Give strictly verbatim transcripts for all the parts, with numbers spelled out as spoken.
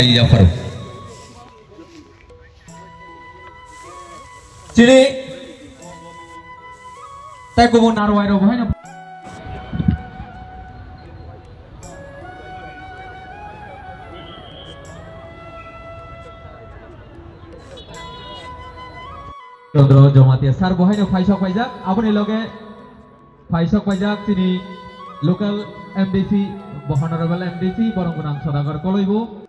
Yapharo. Chini tei kubun narwai rok bo haino. Chandra Jamatia sir bo haino phaisok paijak, aboni loge phaisok paijak chini local M D C, bo honorable M D C, borom gwnang Sodagar Koloi bo.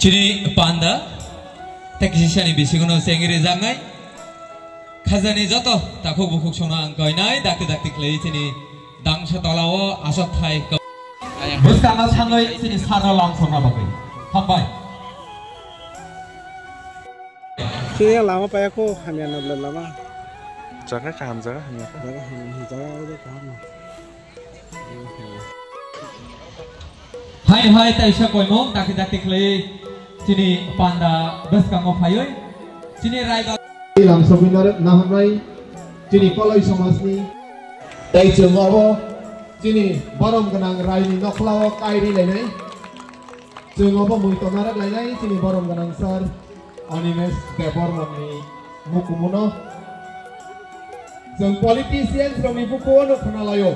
Chini panda, tei kisisani bisingono chengwi rijaknai. Khajani joto takhuk bukhuk songno ang koinai dakti dakti khlaiwi chini dangsa tolao aswk thai. Bwskangno sangwi chini sarno lam songna bagwi. Hambai. Chini lama paya kho hamya na bla lama. Jaga kaham, jaga hamya kha. Jaga hamya, jaga abo kaham. Hai hai taisa koimung dakti dakti khlai chini panda bwskango phaiwi chini raiba. Lamsogwi narwk naharnai chini Koloi somajni. Tei chwng obo chini borom gwnang raini nokhlao kairi lainai. Chwng obo mui tongna rwk lainai chini borom gwnang sir Animesh Debbarmani mukumuno. Chwng politicians rokni bukuo no khwnalaio,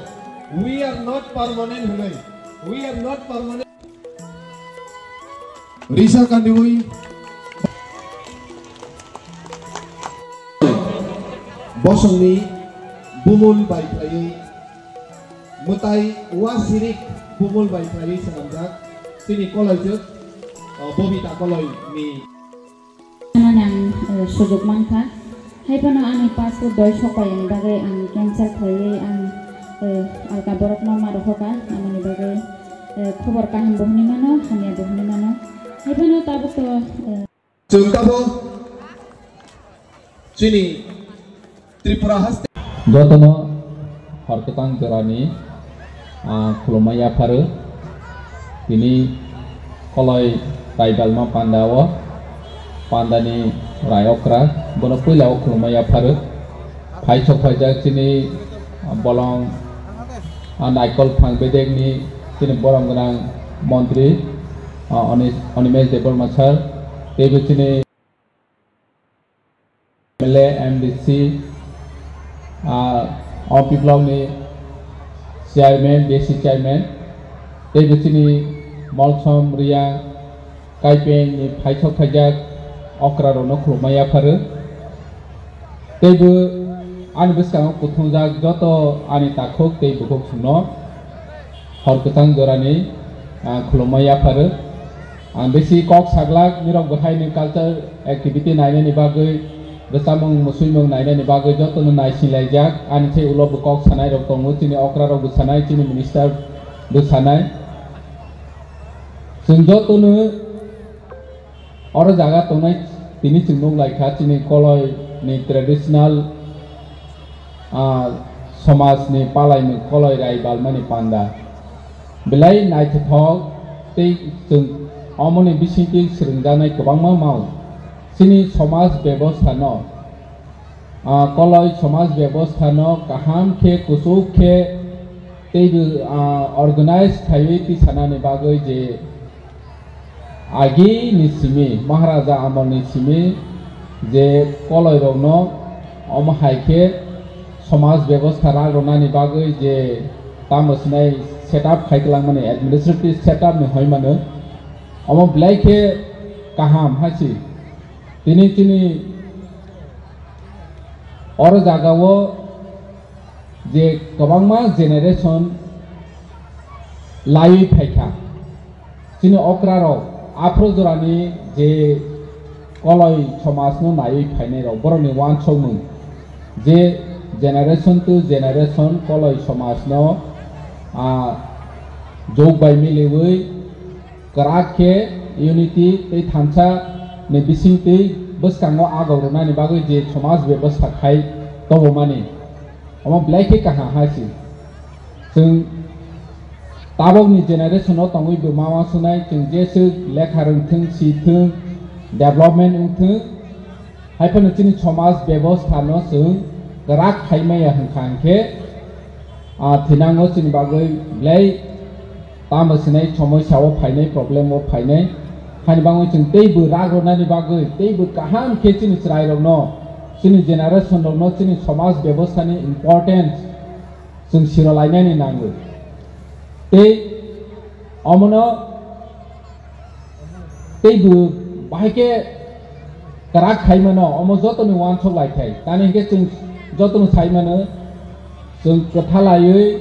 "We are not permanent," hwnwi. "We are not permanent." Risa kandiwi bosongni bumul bai khlaiwi, mwtai wa sirik bumul bai khlaiwi swnamjak chini koloijwk, o, Bobita Koloi ni. Ano ang, eh, sujuk mankha. Hai phano ani passport doi sokpayani bagwi ang cancel khlaiwi ang, eh, alka borokno ma rohorkha. Amoni bagwi, eh, khobor kaham bo hwnwi mano, hamya bo hwnwi mano. Hai phano tabuk to, eh, Chwng tabuk chini Tripura haste. Jotono hor kwchang jorani, ah, khulumma yapharo. Tini Koloi Raibalma panda o, pandani rai okra, bono puila o khulumma yapharo. Phai sok phaijak chini, ah, bolong, ah, naikol phang bedekni chini borom gwnang montri, ah, Oni-, Animesh Debbarma sir, teibo chini M L A, M D C, ah, O P block ni chairman, D C chairman, tei bo chini Molsom, Riya, Kaipeng ni phaisok phaijak okra rokno khulumma yapharo. Tei bo ani bwskango kuthungjak joto ani takhuk tei bukhuk songno hor kwchang jorani, ah, khulumma yapharo. Ang bisi kok saglak, nirok bo haini culture activity nainani bagwi, bwsamung musuimung nainani bagwi jotono naisinlaijak. Ani thai ulo bo kok sanai rok tongo, chini okra rok bo sanai, chini minister bo sanai. Chwng jotono oro jaga tongnai tini chwng nuk laikha, chini Koloi ni traditional, ah, somaj ni palai ni Koloi Raibalma ni panda. Belai naithothok tei chwng omoni bisingtwi swrwngjaknai kwbangma mao. Chini somaj bebostha no, ah, Koloi somaj bebostha no kaham khe, kuchuk khe tei bo, ah, organize khaiwi tisanani bagwi je Agi ni simi, Maharaja amol ni simi je Koloi rok no omo hai khe somaj bebostha rak rwnani bagwi je tamo sinai setup khai kwlangmani, administrative setup ni hoi mano, omo belai khe kaham hai si. Tini chini oro jaga o je kwbangma generation laiwi phaikha. Chini okra rok aphuru jorani je Koloi somaj no naiwi phainai rok, borok ni uansukmung je generation to generation Koloi somaj no, ah, jog bai miliwi kwrak khe unity tei thansa ni bisingtwi bwskango agok rwnani bagwi je somaj bebostha khai tongmani. Omo belai khe kaham hai se. Chwng Tabokni generation o tongwi bo ma uansuknai, chwng jeswk lekha rwngthwng, sithwng, development wngthwng, hai phano chini somaj bebostha no chwng kwrak khai maya hwnkha hinkhe, ah, thinango chini bagwi belai tamo sinai somosya o phainai, problem o phainai. Hani bagwi chwng teibo rak rwnani bagwi, teibo kaham khe chini chwrairokno, chini generation rokno chini somaj bebostha ni importance chwng siro lainani nango. Tei omono tei bo bahai khe kwrak khai mano, omo jotoni uansuk lai thai. Tani hinkhe chwng jotono sai mano, chwng kwtha laiwi,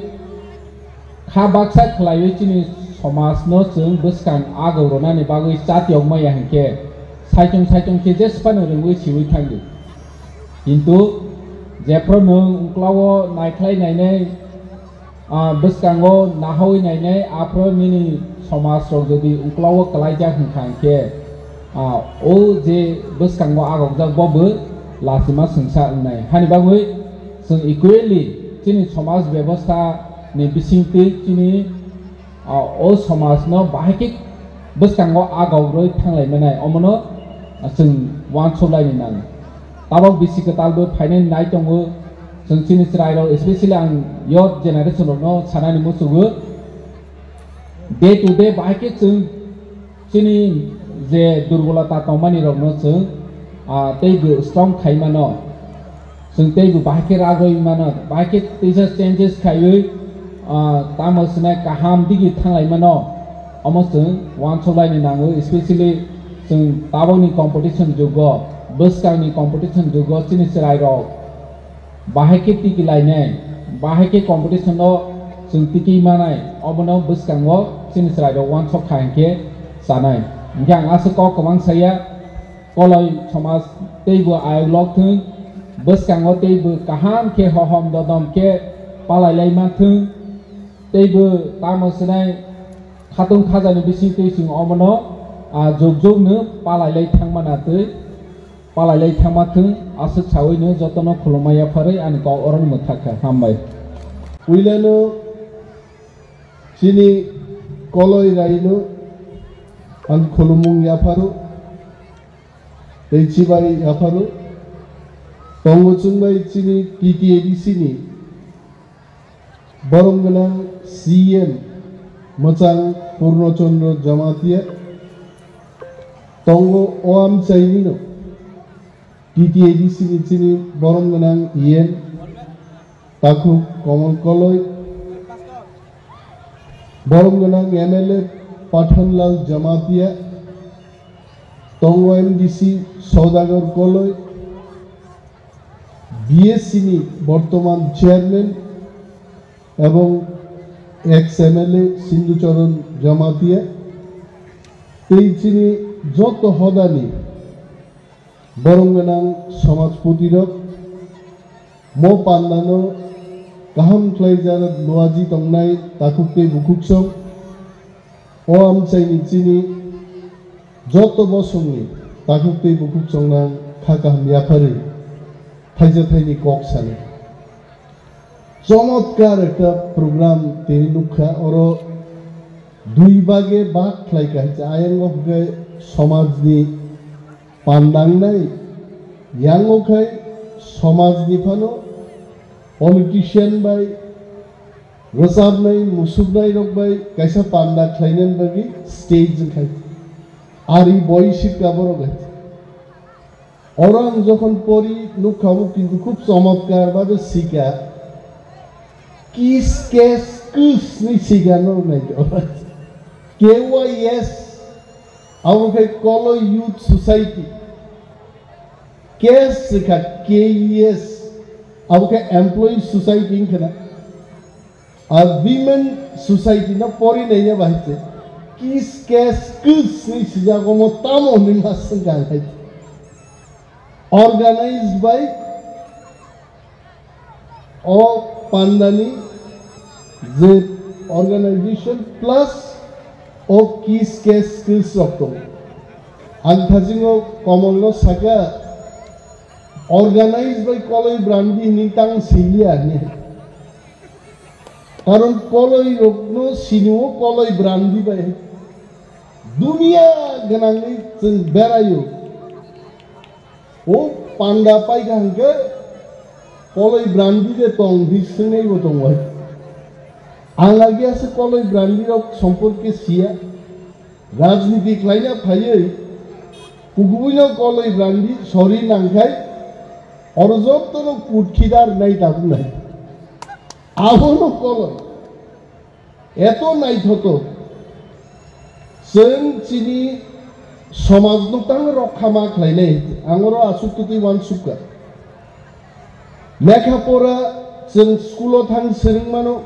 kha baksa khlaiwi chini somajno chwng bwskang agok rwnani bagwi chatiyok maya hinkhe saichung saichung khe jesphano rwngwi siwi thangdi. Kintu jephru nwng uklao naikhlai nainai, ah, bwskango nahawi nainai, aphuru nini somaj rok jodi uklao kwlaijak hwnkha hinkhe, ah, o je bwskango agokjak bo bo lachima swngsa wngnai. Hani bagwi chwng equally chini somaj bebostha ni bisingtwi chini, ah, o somaj no bahai khe bwskango agok rwi thanglai manai, omono, ah, chwng uansuk laini nango. Tabok bisi kwtal bo phainai nai tongo. Chwng chini chwrai rok, especially ang youth generation rok no sanani muchungo, day to day bahai khe chwng chini je durbolota tongmani rok no chwng, ah, tei bo strong khai mano. Chwng tei bo bahai khe ragwi mano, bahai khe teisa changes khaiwi, ah, tamo swnai kaham digi thanglai mano. Omo chwng uansuk laini nango, especially chwng tabokni competition jugo, bwskangni competition jugo chini chwrai rok bahai khe tiki lainai, bahai khe competition o chwng tiki manai, obono bwskango chini chwrai rok uansuk kha hinkhe chanai. Hinkhe ang aswk kok kwbang saya, koloi somaj teibo ayok lok thung, bwskango teibo kaham khe hohom dodom khe palai lai man thung, teibo tamo swnai khatung khajani bising twi chwng omono, ah, jog jog no palai lai thang mana twi. Palai lai thangma thung, aswk sawi no jotono khulumma yapharwi ani kok orono mwthak kha. Hambai. Puilano chini koloi raino ang khulumung yapharo, tei chibai yapharo. Tongo chwngbai chini T T A D C ni borom gwnang C E M mwchang Purno Chandra Jamatia, tongo o amchaini no T T A D C ni chini borom gwnang E M takhuk Komol Koloi, borom gwnang M L A Pathanlal Jamatia, tongo M D C Saudagar Koloi, B S C ni bortoman chairman ebong ex M L A Sindhu Charan Jamatia, tei chini joto hodani borom gwnang somajpoti rok, mo pandano kaham khlai jana luaji tongnai takhuk tei bukhuk song, o amchaini chini joto bosongni takhuk tei bukhuk songnang kha kaham yapharwi thaisa thaini kok sani. Chomotkar ekta program tini nukha, oro dui bage bak khlai kha, hai se ayango hwnkhe somajni pandangnai, yango khai somajni phano politician bai, rwchapnai, musuknai rok bai kaisa panda khlainani bagwi stage wngkhai. Ari boisik ka borok hai. Oro ang jokhon pori nukha, omo kintu khub chomotkar babe sika. Kis kes kus ni sika no nai. K Y S, abo khai Kolo Youth Society. Kes sikha K E S, abo khe Employee Society wngkha na. A Women Society no pori naiya bahai se. Kis kes kus ni sijak, omo tamo hwnwi ma swngkha ang khai. Organized by o pandani je organization plus o kis kes skills rok tongo. Ang thasingo Komolno saka, organized by Koloi Brandi hwnwi tang siliya hwnwi. Karon koloi rokno sinio koloi brandi bai. Dunia gwnangwi chwng beraio. O panda paikha hwnkhe koloi brandi de tong hi swngnaibo tongbai. Ang agiya se koloi brandi rok somporke siya. Rajniti khlaina phaiwi kubuino koloi brandi sori nangkhai oro jottono kutkhi dar nai tabuk nai. Abono koloi. Eto naithotok. Chwng chini somajno tang rokha ma khlainai. Ang oro aswk twtwi uansukha. Lekha pora chwng school-o thang swrwng mano,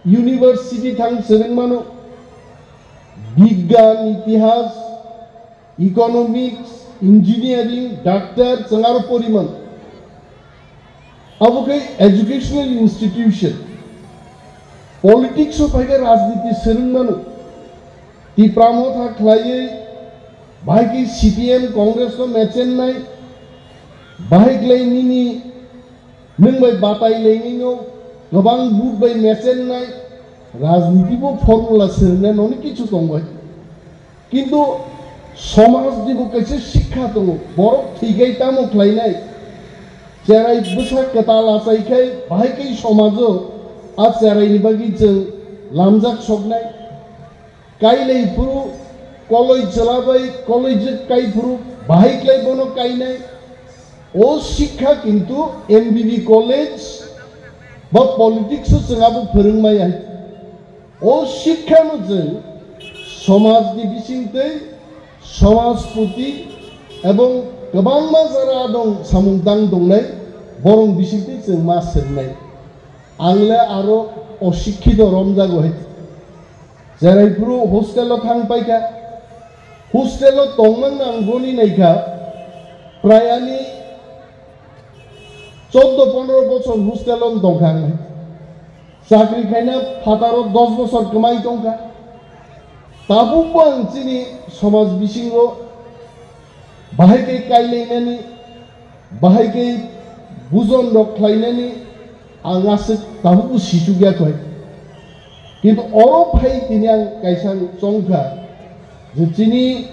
university thang swrwng mano, bigyan, itihas, economics, engineering, doctor, chwng aro poriman. Abo khe educational institution. Politics-o phaikhe rajniti swrwng mano. Tipra Motha khlaiwi, bahai khe C P M, Congress-no mechennai, bahai khlai nini nwng bai batai lainino kwbang vote bai mechennai, rajniti bo formula swrwngnai noni kichu tongbai. Kintu somaj ni bo kaisa sikha tongo, borok thwikhai tamo khlainai, cherai bwsa kwtal achaikhai bahai khe somajo a cherai ni bagwi chwng lamjak soknai. Kailai phuru koloi chwla bai koloi jwk kai phuru bahai khlai bono kainai. O sikha kintu M B B college ba politics o chwng abo phwrwng maya. O sikha no chwng somaj ni bisingtwi, somaj puti ebong kwbangma jara dong samung tang tongnai borong bisingtwi chwng ma swngnai. Ang le aro osikkhido romjago hai. Cherai phuru hostel o thang paikha. Hostel o tongmang ang boni naikha. Prai ani choddo pondro bochor hostel o tongkha ang. Chakri khaina phataro dos bochor kwmai tongkha. Tabukbo ang chini somaj bisingo bahai khe kailainani, bahai khe bujon rok khlainani ang aswk tabukbo sichukya koi. Kintu oro phai tini ang kaisa chongkha je chini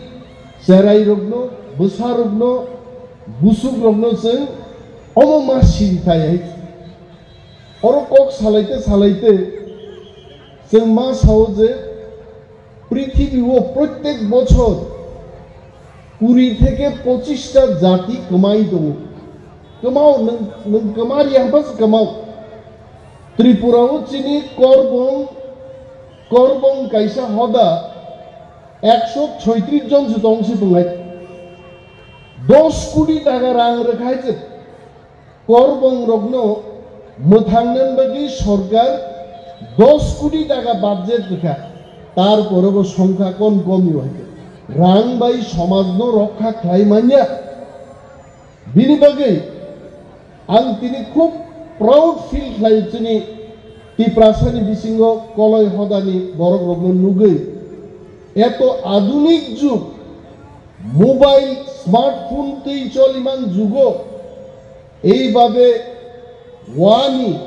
cherai rokno, bwsa rokno, busuk rokno chwng omo ma siri thai hai. Oro kok salaite salaite chwng ma sao je prithibi o protek bochor kuri theke pochista jati kwmai tongo. Kwmao nwng, nwng kwmari hapha se kwmao. Tripura o chini Korbong, Korbong kaisa hoda ekso soitris jon se tong se tongnai. Dos koti taka rang rwkhai se Korbong rokno mwthangna bagwi sorkar dos koti taka budget rwkha, tarpore bo songkha kon komi hai khe rang bai somajno rokha khlai manya. Bini bagwi ang tini khub proud feel khlai chini Tiprasani bisingo koloi hodani borok rokno nugwi eto adunik jug mobile smartphone twi choliman jugo Eibabe wani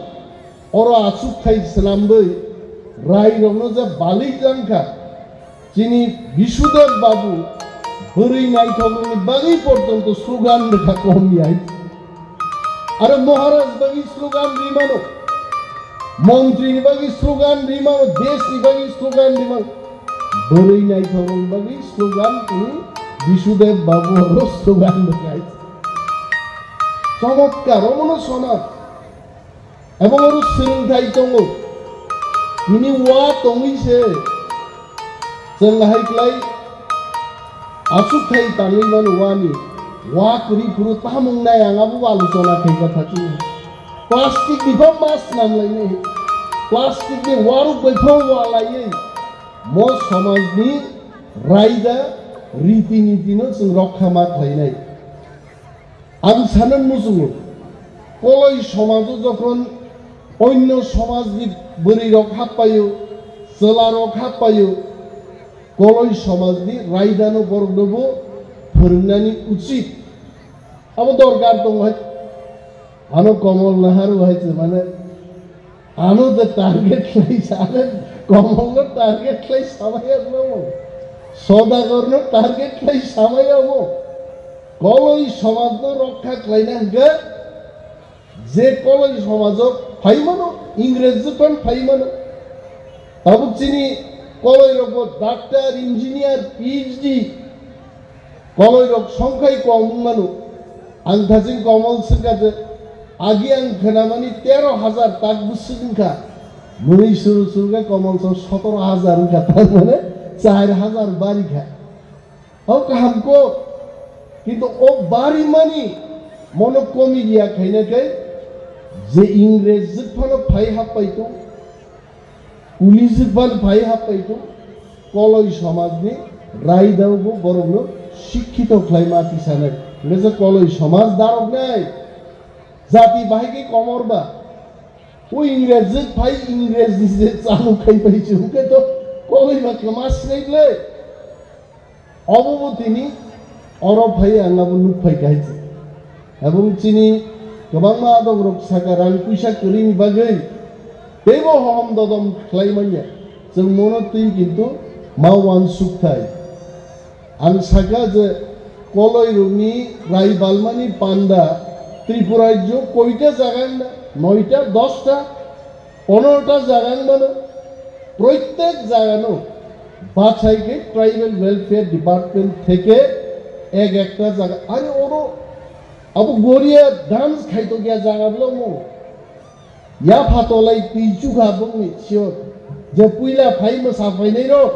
oro achukthai swnamwi rairokno je balwi tangkha, chini Bisudev Babu bwrwi naithokni bagwi porjonto slogan rwkha kom yai. Aro Maharaj bagwi slogan rimano, montrini bagwi slogan rimano, deshni bagwi slogan rimano, bwrwi naithokni bagwi slogan twi Bisudev Babu oro slogan rwkha. Chomotkar, omono sona. Ebong oro swrwngthai tongo. Nini wa tongwi se chwng hai klai achukthai tangwi mano wani. Wa kwrwi phuru tamung nai ang abo alochona khaikha thachwi. Plastic ni pha mas namlainai. Plastic ni waruk bai pha walaiwi mo somajni raida riti niti no chwng rokha ma khlainai. Ang sana muchungo, koloi somajo jokhon onno somajni bwrwirok happaio, chwlarok happaio, koloi somajni raidano boroknobo phwrwngnani uchit. Abo dorkar tongo hai. Ano Komol Naharu hai se mane Ano de target khlai sa, ano Komolno target khlai samaya omo. Sodagarno target khlai samaya omo. Koloi somajno rokha khlaina hwnkhe je koloi somajo phai mano, Ingreji phan phai mano. Tabuk chini koloi rokbo doctor, engineer, P H D koloi rok songkhai kom wng mano. Ang thaching Komol swngkha je, agi ang khnamani tero hazar tak bwswk wngkha. Mwnwi suru suru khe Komol song sotoro hazar wngkha, tar mane char hazar bari kha. O kaham kok, kintu o barimani mono komi ya khaina khe je Ingreji phano phai happai tong, English phano phai happai tong, koloi somajni raidao bo borokno sikkito khlai ma tisanai. Hingke je koloi somaj daroknai jati bahai khe komor ba. O Ingreji phai Ingreji je chalo khai pai se, hingke to koloi ba khe ma sinai le. Obo bo tini oro phai ang abo nuk phai kha hai se. Ebong chini kwbangma adongrok saka rang puisa kwrwini bagwi teibo hohom dodom khlai manya. Chwng mono twi kintu ma uansuk thai. Ang saka je koloirokni rai balmani panda Tripura rajyo koita jaga wngna? Noita, dosta? Ponorota jaga wng mano, proitek jagano bachai khe Tribal Welfare Department theke ek ekta jaga, ani oro abo goria dance khaitokya jaga bwlamo. Yapha tolai twi chukha bongni siyot, je puila phai mwsa phainairok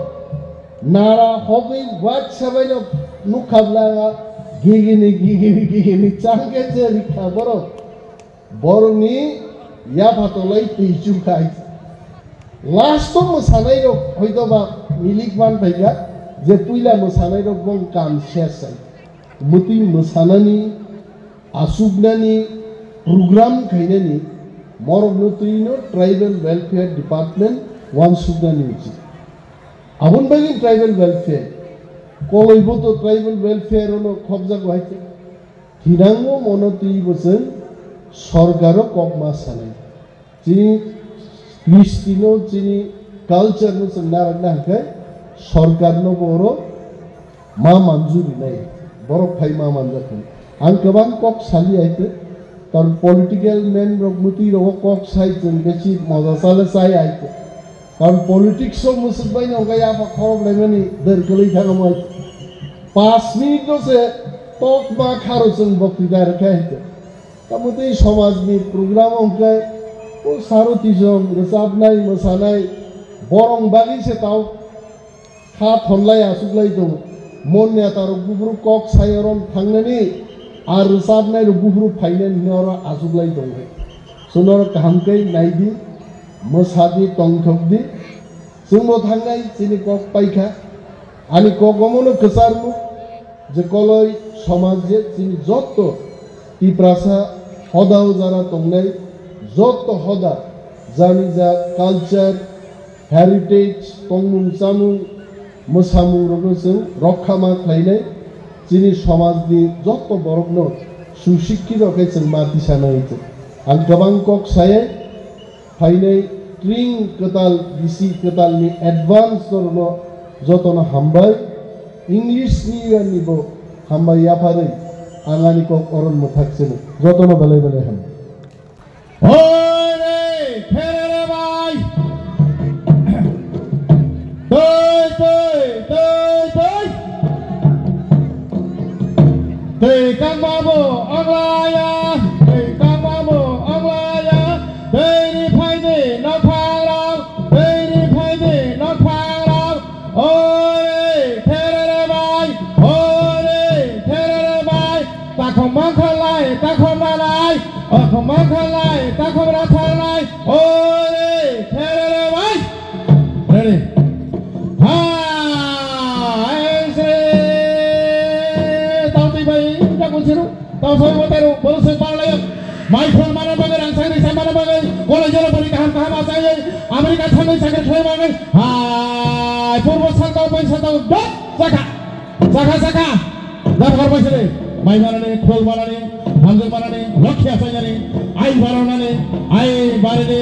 nara hogwi watsa baino nukha bwlanga gigini, gigini, gigini changkhe je rikha borok. Borokni yapha tolai twi chukha. Last o mwsanairok hoitoba milik man phaikha je puila mwsanairok bong kam ses sai. Mwtwi mwsanani, asuknani, program khainani, morokno twino Tribal Welfare Department wansuknani uchi. Aboni bagwi Tribal Welfare, koloibo to Tribal Welfare ono khobjago hai khe. Thinango mono twi bo chwng sorkaro kok ma sanai. Chini kristino, chini culture no chwng narwkna hwnkhe sorkarno bo oro ma manju rinai, borok phai ma manjak hwn. Ang kwbang kok sali ai khe, karon political man rok mwtwi rogo kok sai chwng besi moja chale chai ai khe. Karon politics o mwswk bai no hwnkhe yapha khorok laimani der kwlwi thangma. Pas minute no se tok ma kharo chwng boktwita rwkha hai khe. Tamo tei somajni program hwnkhe o sarutism, rwchapnai, mwsanai, borong bagwi se tao kha thonlai achuklai tongo. Mon netarok buphuru kok sai orom thangnani, ar rwchapnairok buphuru phainani hwnwi oro achuklai tongo. Chwng norok kaham khe naidi, mwsadi, tongthokdi. Chwngbo thangnai chini kok paikha. Ani kok omono kwcharmung je koloi somaj je chini jotto Tiprasa hoda o jara tongnai jotto hoda, jani ja culture, heritage, tongmung chamung, mwsamung rokno chwng rokha ma khlainai, chini somajni jotto borokno susikkhi rok khe chwng ma tisa nai. Ang kwbang kok sayai, phainai tring kwtal, bisi kwtalni advance norokno jotono hambai. English New Year ni bo hambai yapharwi ang ani kok oron mwthak chini jotono belai belai hambai. Oi re, khere re bai. Tei, tei, tei, tei. Tei kangma bo onglaya, tei kangma bo onglaya. Tei ri phai de nokphang rok, tei ri phai de nokphang rok. Ore, therere bai, ore, therere bai, takhum mangkhalai, takhum ranai, okhum mangkhalai, takhum ratharnai, ore, therere bai. Ready? Ha, ese, tauti bai, jago siru. Tao soi bo tero, bolo soi pang layo. Mai phone mana bagwi, rang sangri sa mana bagwi, kolo jero bari kaham kaham asai, America thangwi sakri khlai bagwi. Hai, purbo sakta, bai sakta, dot, saka. Saka, saka. Dot hor bai sini. Mai manani, khol manani, hamjak manani, lokhi asai nani, ai baranani, ai barini.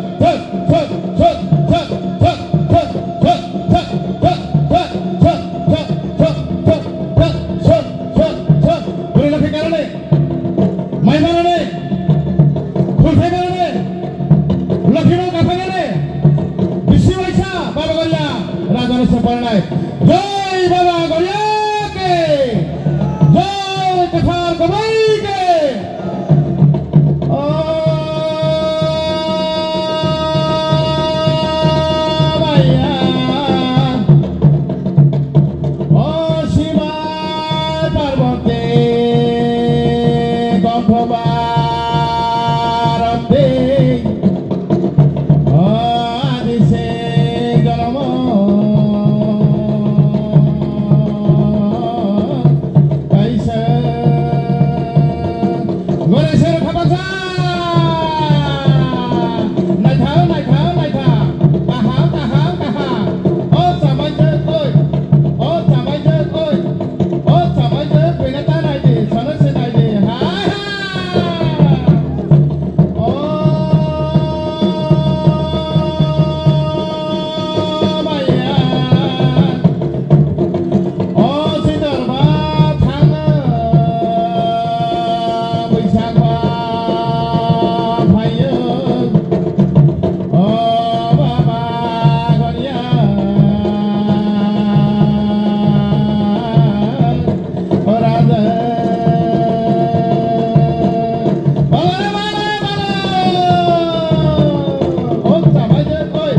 Bwrwi no phekarani, mai manani, khulphai manani, lokhino kaphainani, bisi waisa Baba Goria, Raja no se parinai. Jai Baba Goria ke, jai Kathar Kabai ke. O maya, o Shiva Parvati, Gombha Bharati, o Adi Singh Dharma. Kaisa. Gore sero khabaksa. Naithao, naithao, naitha. Kaham, kaham, kaham. O chamai je koi. O chamai je koi. O chamai je koi na ta nai di. Sana se nai di. Hai, hai. O maya. O Sitor ba thangno, Boisak ba phaio. O baba goria, o raja. Bala, bala, bala. O chamai je, oi.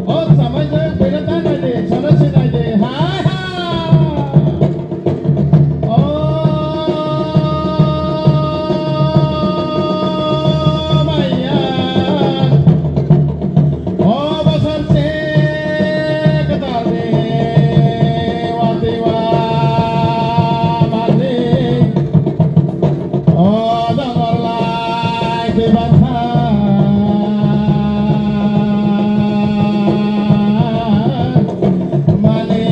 O chamai je, bela ta nai de, sana se nai de. Hai, hai. O maya. O bosor se kwtal ni watwi wa mani. O dongor lai khe bakha mani.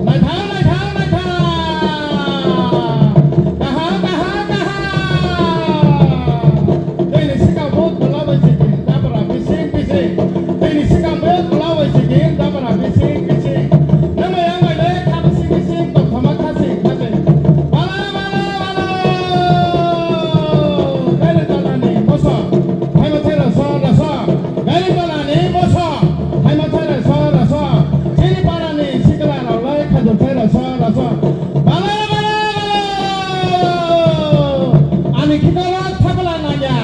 Naithang, naithang, naithang. Kaham, kaham, kaham. Tei ni swkang bo tola bai se khe, dabra bising bising. Tei ni swkang bo tola bai se khe, dabra bising bising. Nang bai ang bai le kha bising bising, tongthoma khasing khasing. Bala, bala, bala. Gari tala ni moso, hai ma thai raso, raso. Gari tala ni moso, hai ma thai raso, raso. Chini para ni sikla rao lai kha thai raso, raso. Bala, bala, bala! Ani khitoro thapla nangya.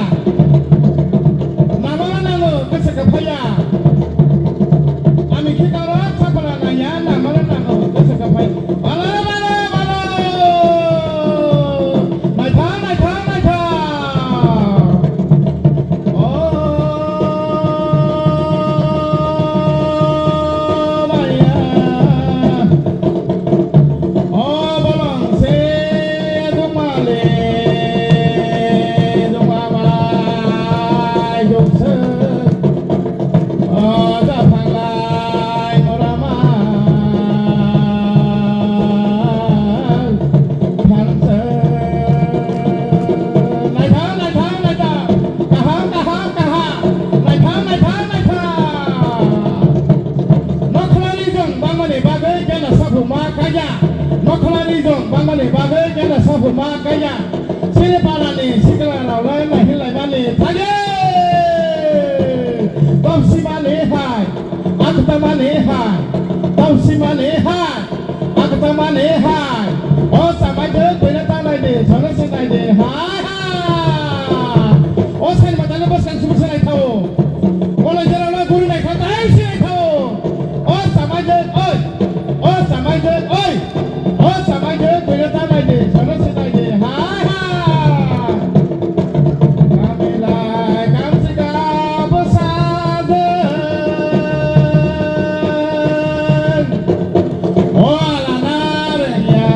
Namala nango, kwsa kwphaiya. Ani khitoro thapla nangya, namala nango, kwsa kwphai. Bala, bala, bala! Naithang, naithang, naithang! O maya. O bolong se dongmale, dongma malai dongse. O japhanglai morama thanse. Naithang, naithang, naithang. Kaham, kaham, kaham. Naithang, naithang, naithang. Nokhlari jong bangmani bagwi gena saphuma kaya. Nokhlari jong bangmani bagwi gena saphuma kaya. Sini parani sikla rao lai nahi laimani thagi. Topsimani hai, aktamani hai, topsimani hai. Aktamani hai. O chamai de, bela ta nai de, sana se nai de. Hai, hai. O sai ma tane bwskang subu se nai thao. O lai jera na guri nai kha, tai se nai thao. O chamai de, oi. O chamai de, oi. O chamai de, bela ta nai de, sana se nai de. Hai, hai. Kamilai kamsika bwsajwng. O alanar ya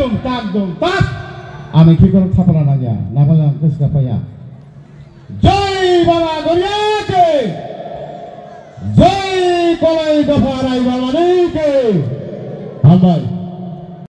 Dum tak dum tak. Ami khikhoro thapana nangya, Nagaland khuska paya. Jai Baba Goria ke. Jai Kolai Dopha Rai Baba ni ke. Hambai.